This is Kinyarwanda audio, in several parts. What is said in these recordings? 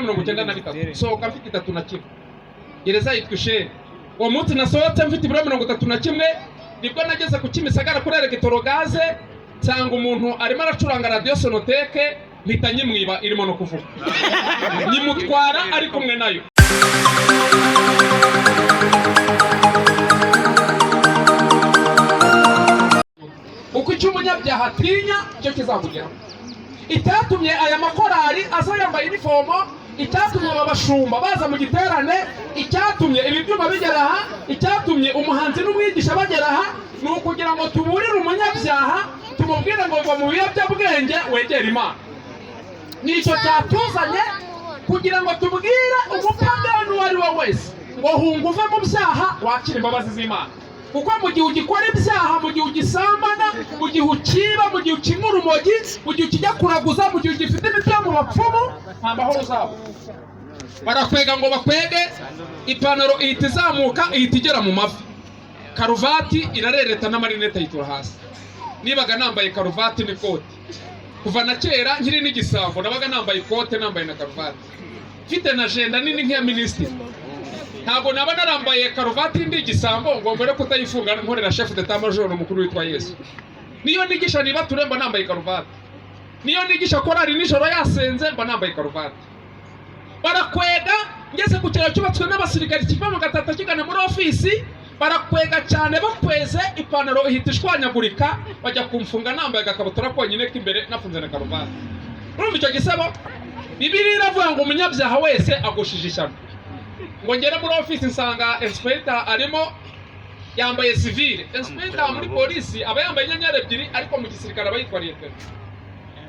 93, sohoka mfite 31. Gereza yitwa Isheni. Uwo munsi nasohotse mfite ibiro 31, nibwo nageze ku Kimisagara kuri Electrogaz, nsanga umuntu arimo aracuranga radiyo Sonotec, mpita nyimwiba irimo no kuvuga, nyimutwara ari kumwe nayo. Uko icyo umunyabyaha atinya cyo kizamugeraho. Icyatumye aya makorari aza yambaye inifomo, icyatumye aba bashumba baza mu giterane, icyatumye ibi byuma bigera aha, icyatumye umuhanzi n'umwigisha bagera aha, ni ukugira ngo tuburire umunyabyaha, tumubwire ngo va mu biyobyabwenge wegere Imana. Nicyo cyatuzanye, kugira ngo tubwire umupagani uwo ari we wese ngo hunga uve mu byaha wakire imbabazi z'Imana. Kuko mu gihe ugikora ibyaha, mu gihe ugisambana, mu gihe ukiba, mu gihe ukinywa urumogi, mu gihe ukijya kuraguza, mu gihe ugifite imiti yo mu bapfumu, nta mahoro uzaba. Barakwega ngo bakwege, ipantaro ihita izamuka, ihita igera mu mavi, karuvati irarereta n'amarinete ayitura hasi. Nibaga nambaye karuvati n'ikoti kuva na kera, nkiri n'igisambo nabaga nambaye ikote, nambaye na karuvati, mfite na jenda nini nk'iya minisitiri. Ntabwo naba narambaye karuvati ndi igisambo ngo mbere kutayifunga nkorera chef d'état major mukuru witwa Yesu. Niyo nigisha niba turemba nambaye karuvati, niyo nigisha korari nijoro yasenze mba nambaye karuvati. Barakwega, ngeze ku kiraro cyubatswe n'abasirikari kiva mu Gatata kigana muri ofisi, barakwega cyane, bakweze ipantaro ihita ishwanyagurika, bajya kumfunga nambaye agakabutura konyine k'imbere, nafunze na karuvati. Urumva icyo gisebo? Bibiliya iravuga ngo umunyabyaha wese agushije ishyano. Ngo ngere muri ofisi nsanga inspector arimo yambaye civile. Inspector muri polisi aba yambaye inyenyeri ebyiri, ariko mu gisirikare aba yitwa lieutenant.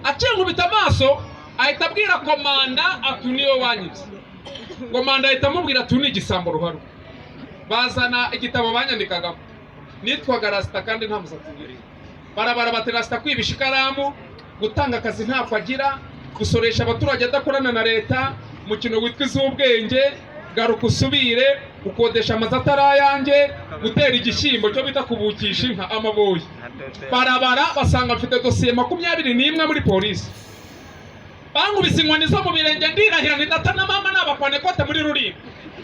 Akinkubita amaso ahita abwira komanda ati niwe wanyibye. Komanda ahita amubwira ati ni igisambo ruharwa. Bazana igitabo banyandikagamo, nitwaga Rasita kandi nta musatsi ngira. Barabara bati Rasita kwibisha ikaramu, gutanga akazi ntako agira, gusoresha abaturage adakorana na leta, umukino witwa iz'ubwenge, garuka usubire, gukodesha amazu atari ayanjye, gutera igishyimbo cyo bita kubukisha inka amaboyi. Barabara basanga mfite dosiye 21 muri polisi. Bankubise inkoni zo mu birenge, ndirahira nti data na mama n'abapanekote muri Rulindo.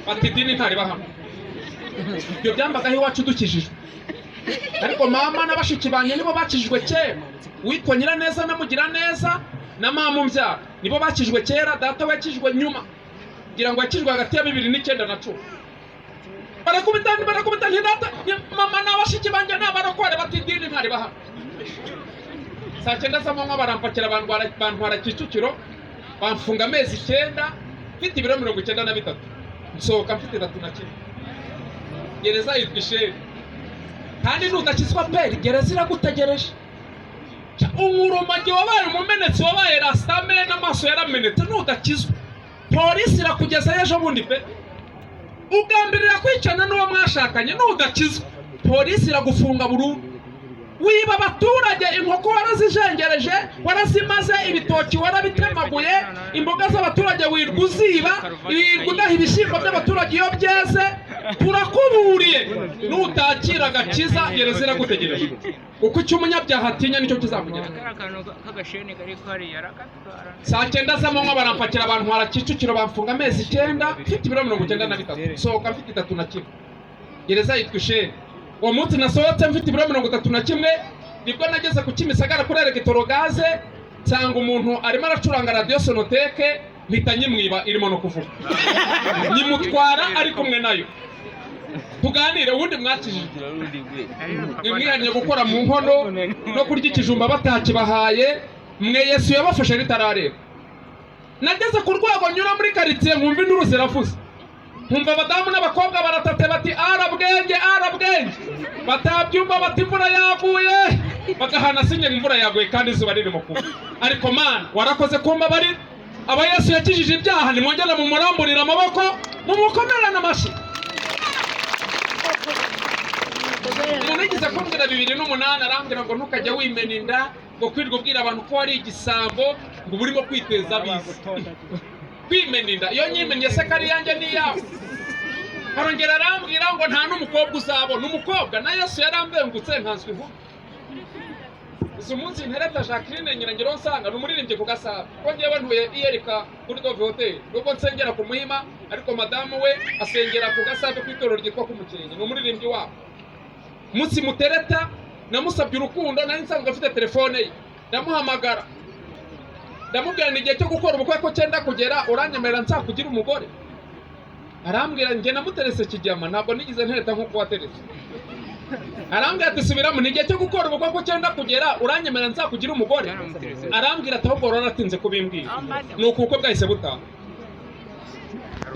Bati idini ntariba hamwe. Ibyo byambagaho iwacu dukijijwe, ariko mama na bashiki banjye nibo bakijijwe kera. Uwitwa Nyiraneza na Mugiraneza na mama umbyara nibo bakijijwe kera, data we yakijijwe nyuma, ngira ngo yakijijwe hagati ya 2009 na 10. Barakubita, barakubita, nti data, mama na bashiki banjye n'abarokore. Bati idini ntariba hamwe. Saa 9 z'amanywa barampakira, bantwara Kicukiro, bamfunga amezi 9 mfite ibiro 93, nsohoka mfite 31. Gereza yitwa Isheni. Kandi nudakizwa peri, gereza iragutegereje. Urumogi wabaye umumenetsi, wabaye rasitame n'amaso yaramenetse, nudakizwa polisi irakugezayo ejo bundi pe. Ugambirira kwicana n'uwo mwashakanye, nudakizwa polisi iragufunga burundu. Wiba abaturage inkoko warazijengereje, warazimaze, ibitoki warabitemaguye, imboga z'abaturage wirwa uziba, wirwa udaha ibishyimbo by'abaturage iyo byeze. Turakuburiye, nutakira agakiza gereza iragutegereje. Uko icyo umunyabyaha atinya nicyo kizamugeraho. Saa 9 z'amanywa barampakira, bantwara Kicukiro, bamfunga amezi 9 mfite ibiro 93, sohoka mfite 31. Gereza yitwa Isheni. Uwo munsi nasohotse mfite ibiro 31, nibwo nageze ku Kimisagara kuri Electrogaz, nsanga umuntu arimo aracuranga radiyo Sonotec, mpita nyimwiba irimo no kuvuga, nyimutwara ari kumwe nayo. Tuganire ubundi mwakijijwe, mwihannye gukora mu nkono no kurya ikijumba batakibahaye, mwe Yesu yabafashe ritarareba. Nageze ku rwego nyura muri karitsiye nkumva induru ziravuze, nkumva abadamu n'abakobwa baratate bati arabwenge arabwenge, batabyumva bati imvura yaguye, bagahana sinye imvura yaguye kandi izuba ririmo kuba. Ariko Mana warakoze kumbabarira. Aba Yesu yakijije ibyaha nimwongere mumuramburire amaboko, mumukomerane amashyi. Umuntu yigeze kumbwira 2008, arambwira ngo ntukajya wimena inda, ngo kwirirwa ubwira abantu ko wari igisambo, ngo uba urimo kwiteza abisi. Kwimena inda, iyo nyimennye se kari iyanjye n'iyawe? Arongera arambwira ngo nta n'umukobwa uzabona umukobwa, na Yesu yarambengutse nkanswe inkumi. Gusa umunsi ntereta Jacqueline Nyirangiro, nsanga ni umuririmbyi ku Gasabo, kuko ngewe ntuye iyereka kuri Dove Hotel, nubwo nsengera ku Muhima, ariko madamu we asengera ku Gasave ku itorero ryitwa ku Mukenke, ni umuririmbyi wabo. Umunsi mutereta namusabye urukundo, nari nsanzwe mfite telefone ye, ndamuhamagara, ndamubwira ni igihe cyo gukora ubukwe ko cyenda kugera, uranyemerera nzakugira umugore? Arambwira, njye namuterese kijyama, ntabwo nigeze ntereta nk'uko wateretse. Arambwira ati: "Subiramo, ni igihe cyo gukora ubukwe ko cyenda kugera, uranyemerera nzakugira umugore?" Arambwira ati: "Ahubwo waratinze kubimbwira." Ni uku ubukwe bwahise butaha.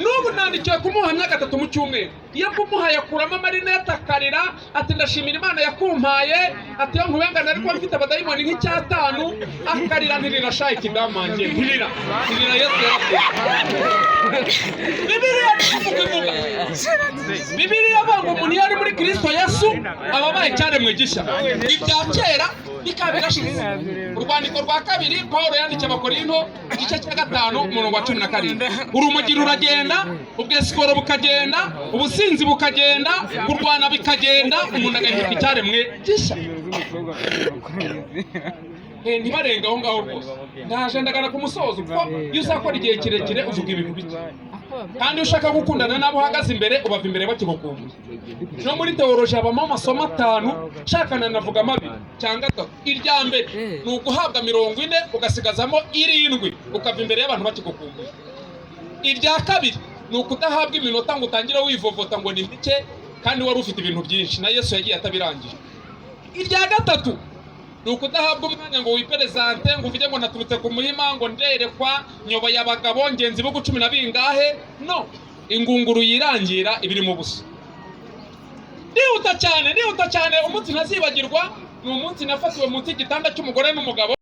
N'ubu nandikiwe kumuhamya gatatu mu cyumweru. Iyo kumuhaye akuramo amarinete akarira, ati: "Ndashimira Imana yakumpaye." Ati: "Iyo nkubengana ariko mfite abadayimoni nk'icyatanu." Akarira. Ntirira shayi kidamange, ntirira, ntirira, Yesu yarapfuye. Bibiliya ni kuvuga, ivuga Bibiliya avuga ngo umuntu iyo ari muri Kirisito Yesu aba abaye icyaremwe gishya, ibya kera bikaba birashize. Urwandiko rwa kabiri Paul yandikiye Abakorinto, igice cya 5, umurongo wa 17: urumogi ruragenda, ubwesikoro bukagenda, ubusinzi bukagenda, kurwana bikagenda, umuntu agahinduka icyaremwe gishya. Ntibarenge aho ngaho rwose. Ndaje ndagana ku musozo, kuko iyo uzakora igihe kirekire uvuga ibintu bike, kandi iyo ushaka gukundana n'abo uhagaze imbere, ubava imbere bakigukumbuye. No muri théologie habamo amasomo atanu, nshakana navugamo abiri cyangwa atatu. Irya mbere ni uguhabwa 40 ugasigazamo 7, ukava imbere y'abantu bakigukumbuye. Irya kabiri ni ukudahabwa iminota ngo utangire wivovota ngo ni mike kandi wari ufite ibintu byinshi, na Yesu yagiye atabirangije. Irya gatatu ni ukudahabwa umwanya ngo wiperezante, ngo uvuge ngo naturutse ku Muhima, ngo nderekwa, nyoboye abagabo ngenzi ibihugu cumi na bingahe. No ingunguru yirangira ibirimo ubusa. Ndihuta cyane, ndihuta cyane. Umunsi ntazibagirwa ni umunsi nafatiwe munsi y'igitanda cy'umugore n'umugabo.